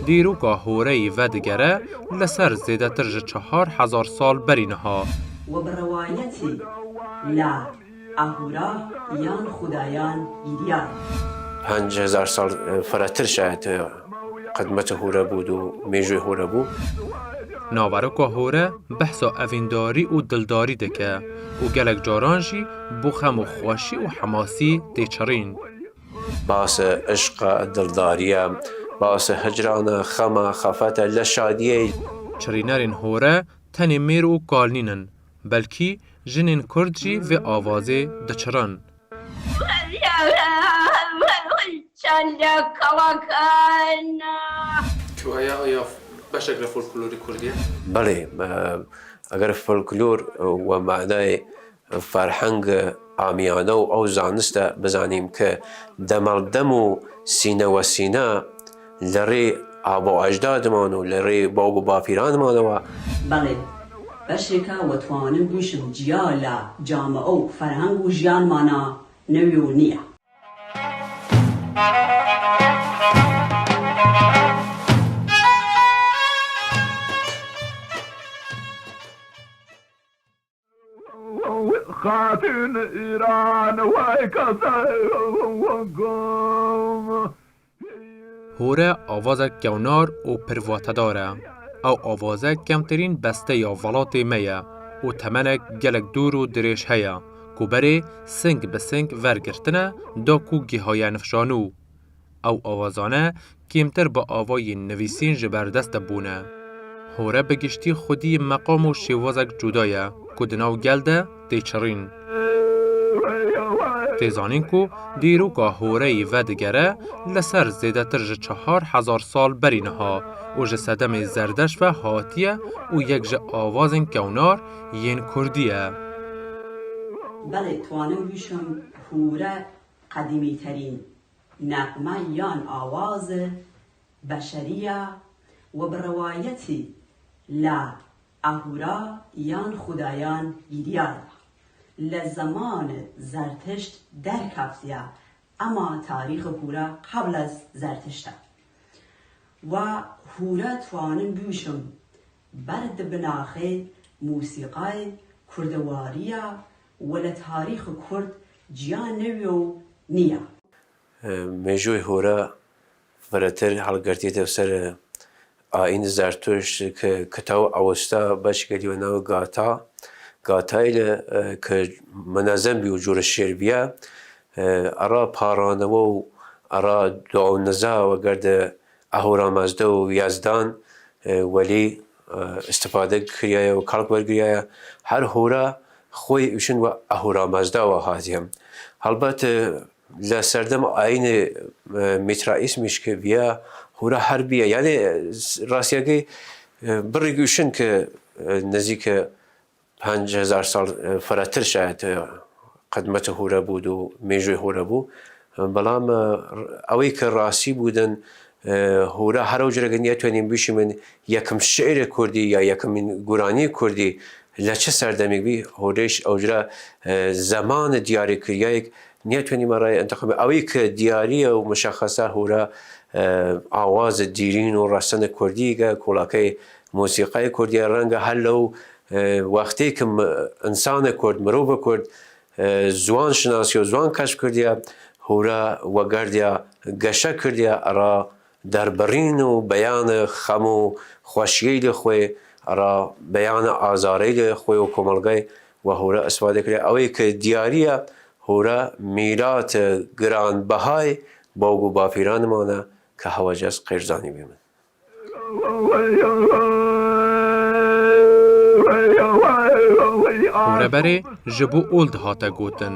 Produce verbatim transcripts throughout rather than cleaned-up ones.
Dîroka Horeyî vedigere li ser zêdetir ji çehar hezar sal berî niha. We bi rewayetî la Ahura yan xudayan giriyar. Penc hezar sal, e, firehtir şayet, e, qedmeta Hûre bû û mêjoyê Hûre bû. Naveroka Hûre behsa evîndarî û dildarî dike û gelek caran jî bo xem û xweşî û hemasî tê çirîn. Bahse eşqa, dildariya, bahse hicrana, xema, xefete, le şadiyê. Çirînerên Hûre tenê mêr û kal nînin, belkî jinên Kurd jî vê avazê diçirin. Çende kawakana. Tu aya, aya beşek li folklorê Kurdî ye? Belê, e, eger folklor, e, we manayê ferheng amiyane û ew zanist e bizanîm ke demeldem û sîne we sîne li rê abo ecdadiman û li rê bawg û bapîranman e we. Belê, beşêka we twanim bûşim ciya la camia û ferheng û jiyanmana newî û niye. Xatûn Îran wey kese gom. Hore avazek kewnar û pirvatedar e. Ew avaze kevntirîn beste ya welatê me ye û temenek gelek dûr û dirêj heye ku berê sing bi sing vergirtine da ku gihaye nifşanû. Ew awazane kêmtir bi avayên nivîsîn ji ber dest de bûne. Hore bi giştî xwedî meqam û şêwazek cuda ye ku di nav gel de tê çirîn. Tê zanîn ku dîroka Horeyî vedigere li ser zêdetir ji çehar hezar sal berî niha û ji sedemê Zerdeşt ve hatiye û yek ji awazên kewnar yên Kurdî ye. Belê, twanim bîşim Hûre qedîmîterîn nexme yan awaz beşerî ya we bi rewayetî la Ahura yan xudayan giriyar le zeman Zertişt derkeftiye, ema tarîxê Hûre qebl ez Zertişt e. Wa Hûre twanin bûşim ber di binaxê mûsîqayê kurdewariya we li tarîxê kurd ciya newî û niya. Mêjoyê Hûre firehtir helgirtî de ser ayîn Zertuşt ke kitab Awesta beşkê dî ve nav Gata. Gatayê li, e, ke munezem bî û cûre şêr bîye, e, era paranewe û era dua û niza wegerde Ehûra Mezda û Yezdan, e, welî, e, îstifade kiriyaye û kalk wergiriyaye. Her hûra xwê û şin we Ehûra Mezda we hatiye. Helbet, e, li serdem ayînê, e, Mîtraîsmî şikê bîye, hûra her bîye. Yanî, e, rastiyekê, e, birî û şin ke, e, nizîke penc hezar sal, e, firehtir şayet, e, qedmeta hûre bû û mêjoyê hûre bû. E, belam, e, ewê ke rastî bû din, e, hûre her ew cure ke niyetwenîm bişîmin yekim şiirê kurdî ya yekimîn guranî kurdî li çi serdemî bî, hûrê ji ew cure, e, zeman diyarî kiriyayek niyetwenî me rayê enteqamê. Ewê ke diyarî ye û muşexese hûre, e, awaz dîrîn û resene kurdî ke kolakê mûsîqayê kurdî ye, renge her lew, e, wextê ke mi-, insane kurd, mirove kurd, e, ziwan şinasiya û ziwan keşf kirdiye, hûre wegerdiye, geşe kirdiye, era derbirîn û beyane xem û xweşiyê li xwe, era beyane azarê li xwe û komelgayê we hûre îsfade kiriye. Ewê ke diyarî ye, hûre mîrate giranbehayê bawg û bapîranê me ne ke hewa cez qêr zanî bî min. Hûre berê ji bo ol dihate gotin,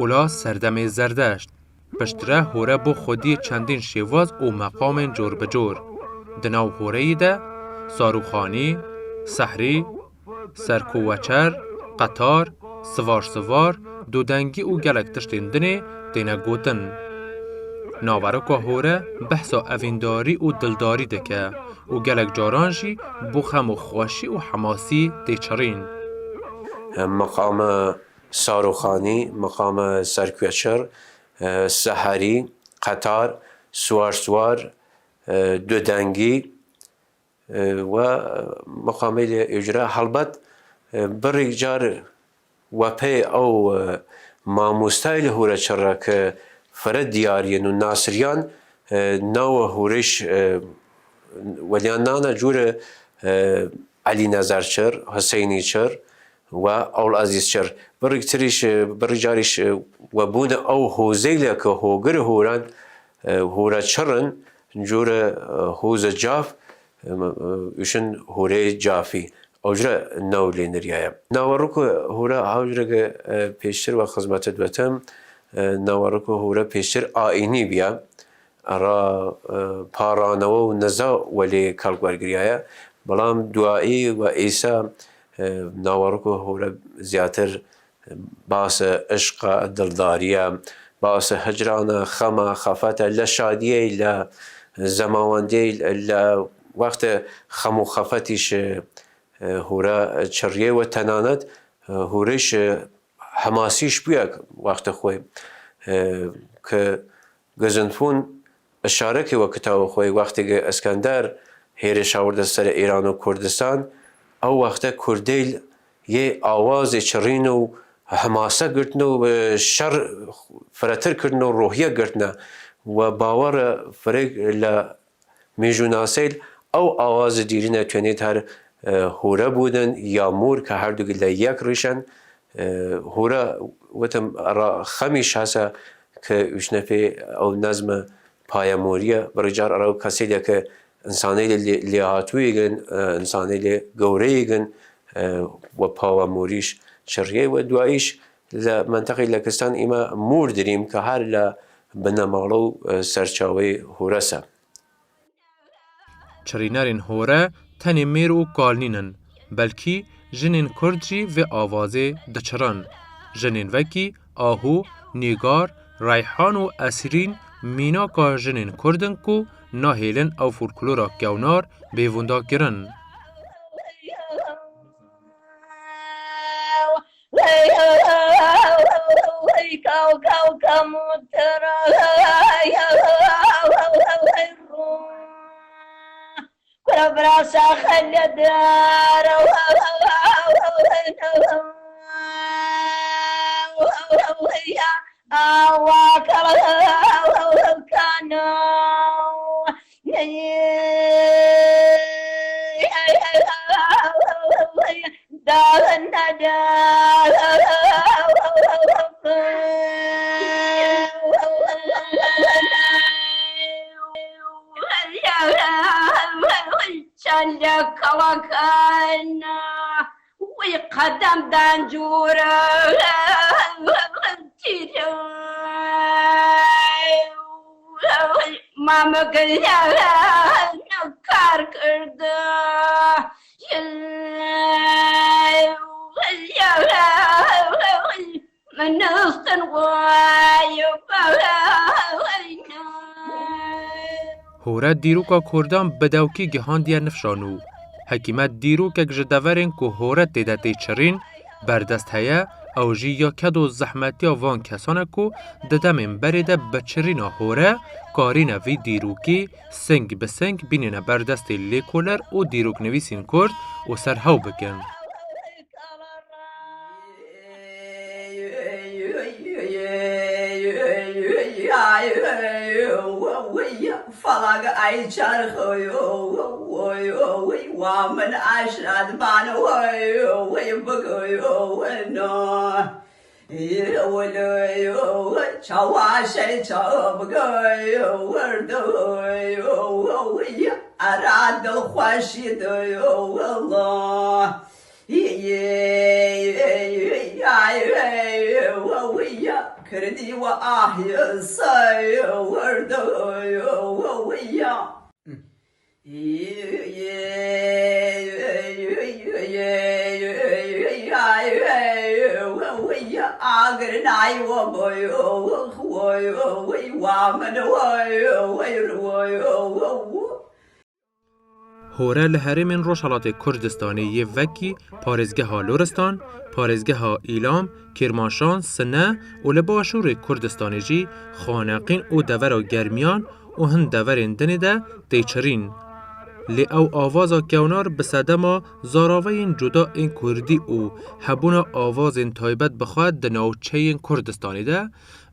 ola serdemê Zerdeşt. Piştre hûre bo xwediyê çendîn şêwaz û meqamên cor bi cor. Di nav hûreyî de Sarûxanî, Sehrî, Serkoweçer, Qetar, Sivar Sivar, Dûdengî û gelek tiştên dinê têne gotin. Naveroka hûre behsa evîndarî û dildarî dike û gelek caran jî bo xem û xweşî û hemasî tê çirîn. Meqame Sarûxanî, meqame Serkoweçer, e, Seherî, Qetar, Siwar siwar, e, dudengî, e, we meqamê lê êcra helbet, e, birî car we pê ew, e, mamostayê li hûre çirre ke fere diyar yên û nasiriyan, e, nawe hûrêş, e, weliyan nana cûre, e, Elî Nezar Çir, Huseynî Çir, we Ewl Ezîz Çir. Birî tirîş, e, birî carîş, e, we bûne ew hozêle ke hogirê horan, e, hore çirin, cûre, e, hoze caf, e, ûşin hore cafî. Ew cure new lê niriyaye. Nawerok hore hawcureke, e, pêştir we xizmete diwetim, e, nawerok hore pêştir ayînî biya. Ra, e, paranewe û niza welê kalk wergiriyaye. Belam duayî we îsa, e, nawerok hore ziyatir base işqa, dildariye, base hicrana, xema, xefete, le şadiyê, le zemawendiyê, le wexte xem û xefetî şi, e, hûre çiriyê we tenanet, e, hûrê şi hemasî şi bûyek wexte xwe, e, ke Gezinfûn işarekê we kitaba xwe wextê ke Eskender hêrê şawirde ser Îran û Kurdistan, ew wexte Kurdêl yê awazê çirîn û hemase girtine û, e, şer firetir kirtine û rohiye girtine. We bawer e firêk le Mêjûnaseyl ew awazê dîrîne tuyenêt her, e, hûre bûdin ya mûr ke her du gile yek rîşen. E, hûre wetim ra xemîş hese ke ûşnefê ew nezme payemûriye. Bi ricar ara ew kesêliye ke insanê lê, lê, lêhatûyê gin, e, insanê lê gewreyê gin, e, we pawemûrîş çiriyê we duayîş le menteqê Lekistan îme mûr dirîm ke her le binemalo, e, serçaweyê hûre se. Çirînerên hore tenê mêr û kal nînin, belkî jinên kurd jî vê avazê diçirin. Jinên vekî Aho, Nîgar, Reyhan û Esrîn mînaka jinên kurd in ku nahêlin ew folklora kewnar bê winda kirin. Çende kawakana, wî qedem dancûre tîre. Mamegele kar kirde. Min nistin way. Hore dîroka Kurdan bi dewkî gihandiye nifşan û hekîmet dîrokek ji deverên ku hore tê de tê çirîn berdest heye, ew jî ya ked û zehmetiya van kesan e ku di demên berê de bi çirîna hore karîne vî dîrokî sing bi sing bînîne ber destê lêkoler û dîroknivîsên kurd û serhew bikin. Falag ay çarxo yo, yo, yo, yo, wa min aşradman, yo, yo, yo, bıgo, yo, yo, no. Yo, yo, yo, çawa şey çabgo, yo, werdo, yo, yo, yo, ara dil xweşî do, yo, Allah. Kirdî we ah yesay werdo ya. Agir nay we boyo, we wa min woyo, we woyo. Hore li herêmên Rojhelatê Kurdistanê yê vekî parêzgeha Loristan, parêzgeha Îlam, Kêrmanşan, Sine û li başûrê Kurdistanê jî Xaneqîn û devera Germiyan û hin deverên dinê de tê çirîn. Lê ew avaza kewnar bi sedema zaraveyên cuda ên kurdî û hebûna avazên taybet bi xwe di navçeyên Kurdistanê de,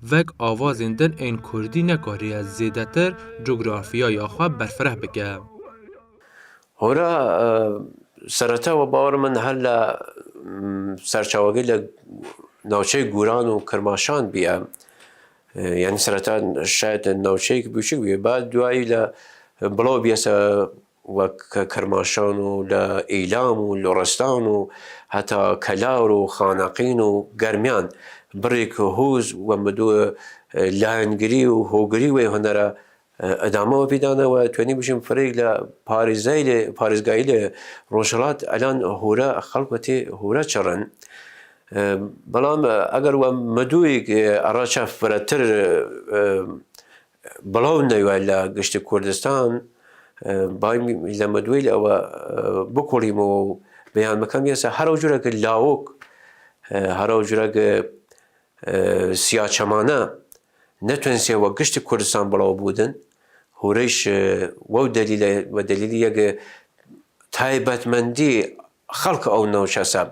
wek avazên din ên kurdî nekariye zêdetir cografiya ya xwe berfireh bike. Hora, e, sereta we bawer min her li, m, serçavegî li navçeyê Gûran û Kirmaşan bûye. E, yanî sereta şayet navçeyek biçûk bûye. Bad duayî li Bilaw bûye se wek Kirmaşan û li Îlam û Loristan û heta Kelar û Xaneqîn û Germiyan. Birêk hoz we mido, e, layengirî û hogirî wê hunera e, edama wê pî dane we, tuênî bişim firêk li parêzeyê, parêzgahî li Rojhilat elan hûre, xelk wetê hûre çirin. E, belam, e, eger we midûyek, e, araça firetir, e, bilaw neywe li giştî Kurdistan, e, bay li midûyê li ew, e, bikolîm û beyan bikim, yesa her ew cureke lawik, e, her ew cureke e, siyaçemane netwênsiye we giştî Kurdistan bilaw bûdin. Hûreyş, e, we delîle, we delîlî yek, e, taybetmendî xelk ew newçe se.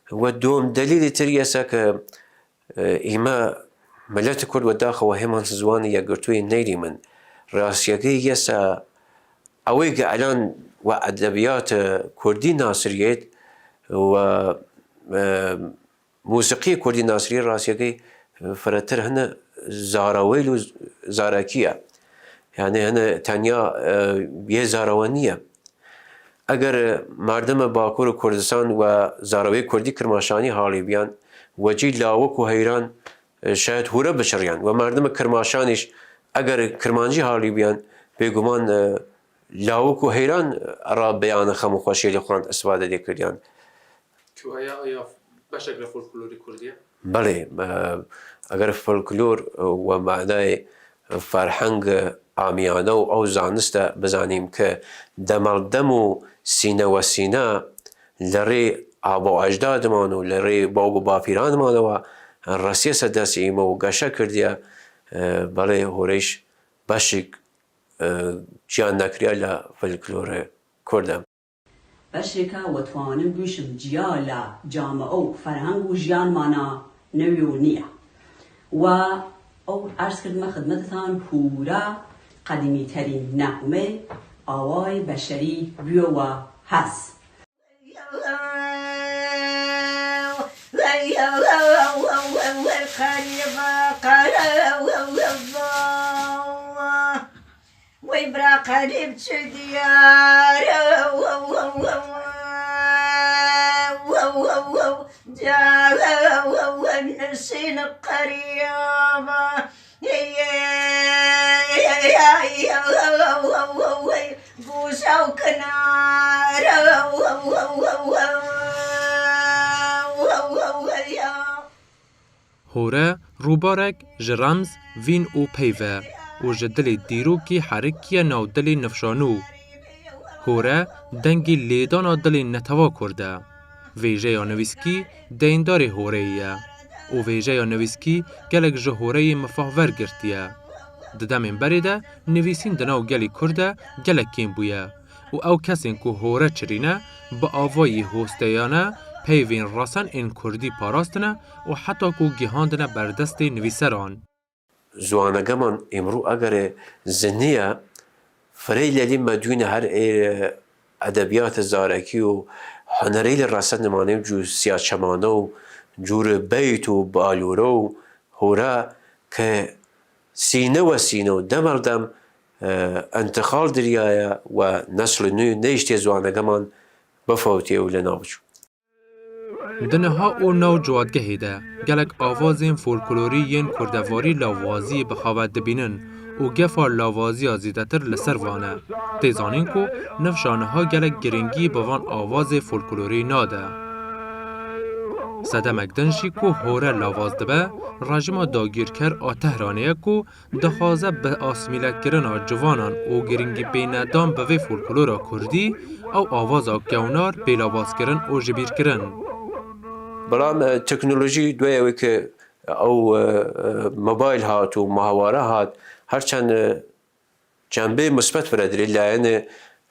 We dom delîlî tir yese ke, e, îme milletê Kurd we daxe we hêman ziwanê yekgirtûyê neyrîmin. Rastiyegî yese ewê ge elan we edebiyat, e, Kurdî nasiriyêt we, e, Mûsiqî kurdî nasirî rastiyekî firetir hine zaraweyl û zarekî ye. Yanî hine tenya, e, yê zarawe niye. Eger, e, merdimê Bakur û Kurdistan we zarawê kurdî kirmaşanî halî biyan, we cî lawik û heyran, e, şayet hûre biçiriyan. We merdimê kirmaşanîş eger kirmancî halî biyan, bêguman, e, lawik û heyran ra beyana xem û xweşiyê li xwe istifade lê kiriyan. Ku aya, aya beşek li folklorê kurdî ye? Belê, e, eger folklor, e, we manayê ferheng, e, amiyane û ew zanist e bizanîm ke demeldem û sîne we sîne li rê abo ecdadiman û li rê bawk û bapîranman we resiye se destê îme û geşe kirdiye, e, belê hûrêş beşik, e, ciyan nekiriye li folklorê kurd e. Beşêka we twanim bûşim ciya la camiye û ferheng û jiyan mana newî û niye. Wa ew erz kir me xidmetetan hûra qedîmîterîn nexme awayê beşerî bûye wa hes. Wey bira qerîb çi diyar, nisîn qerîba. Gûşa û kinar. Hore, rûbarek ji remz, vîn û peyv e û ji dilê dîrokî herikiye nav dilê nifşanû. Hore, dengî lêdana dilê netewa kurd e. Vêjeya nivîskî deyndarê horeyê ye û vêjeya nivîskî gelek ji horeyê mifah wergirtiye. Di demên berê de nivîsîn di nav gelê kurd de gelek kêm bûye û ew kesên ku hore çirîne, bi avayî hosteyane peyvên resen ên kurdî parastine û heta ku gihandine ber destê nivîseran. Ziwanegeman îmrû egerê ziniye, firey lelî medûne her ê edebiyatê zarekî û hunerê li resen nimanê û cû siyaçemane û cûrê beyt û balûre û hore ke sîne we sîne û demel dem, e, intixal diriyaye we neslê nû neyiştê ziwanegeman bifewtê û li nav biçû. Di niha û nav ciwatgehê de gelek avazên folklorî yên kurdevarî lawaziyê bi xwe ve dibînin û gefa lawaziya zêdetir li ser van e. Tê zanîn ku nifşa niha gelek girîngî bi van avazê folklorî nade. Sedemek din jî ku hore lawaz dibe, rejîma dagîrker a Tehranê ye ku dixwaze bi asmîlekirina ciwanan û girîngîpênedan bi vê folklora kurdî, ew avaza kewnar bê lawazkirin û jibîrkirin. Belam, e, teknolojî duye wê ke ew, e, e, mobayl hat û muhawara hat, her çend, e, Cembê musbet vire dirê layene,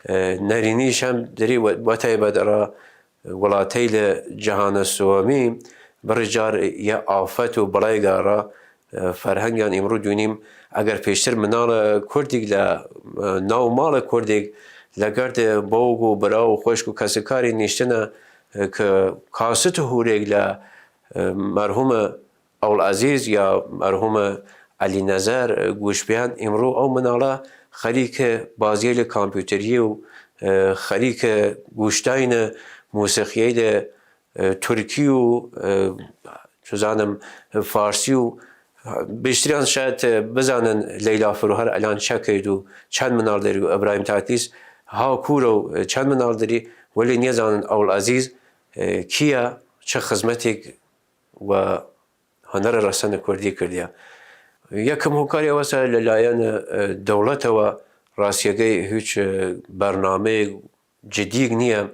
e, nerînî şem dirê we, we taybet ra welateyli cihana siwemî bi ricar ye afet û belayga ra, e, ferhengan îmrû dûnîm eger pêştir minala kurdîk le, e, nav mala kurdîk le gerde bawg û bira û xweşk û kesikarî nîştine, e, ke kasit hûrêk le, e, merhûme Ewlezîz ya merhûme Elî Nezer, e, Gûşbiyan, îmrû ew minala xerîke baziyê li kompûteriyê û, e, xerîke gûşdayne mûsîqiyê li, e, tirkî û, e, çi zanim, farsî û bêştiriyan şayet, e, bizanin Leyla Firuhar elan çekeydu çend minal derî û Îbrahîm Tatlîs ha kûro, e, çend minal derî, welê nizanin Ewlezîz, e, kî ye, çi xizmetêk we hunera resana kurdî kirdiye. Yekem hokarî ew e li layene, e, dewlete we rastiyegey hiç, e, bernameyê cidîk niye.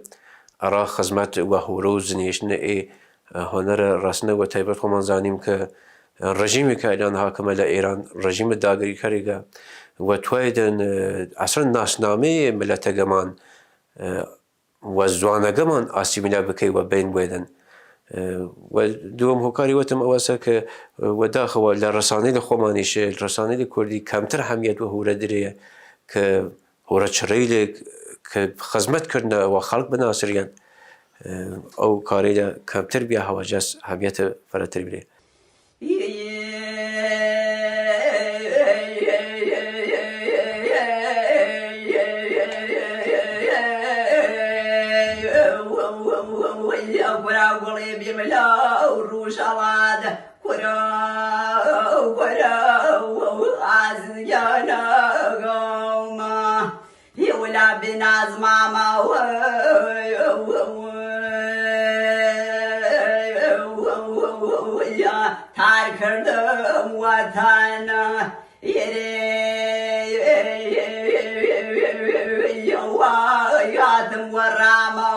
Era xizmet we hûro û zinêştine ê, e, hunera resana we taybet xweman zanîm ke, e, rejîmê ke îlan hakime li Êran, rejîmê dagirîkarê ke we twayedin, e, eslen nasnameyê miletege man, e, we ziwanegeman asîmîle bikey we bên wêdin. E, we dûm hokarî wetim ew ese ke, e, we daxewa li resanî li xwemanî şe, li resanî li kurdî kemtir hemiyet we hûre dirê ye ke hûre çirêlê ke xizmet kirine we xelk binasiriyen. E, ew karê de kemtir biya hewa ces hemiyete feretir bîrê. Kura gulê bîmla û rûşelat, kura, kura, aziyana gama. Hewla binaz mama, tar kirdim watan. Yere, yatim warama.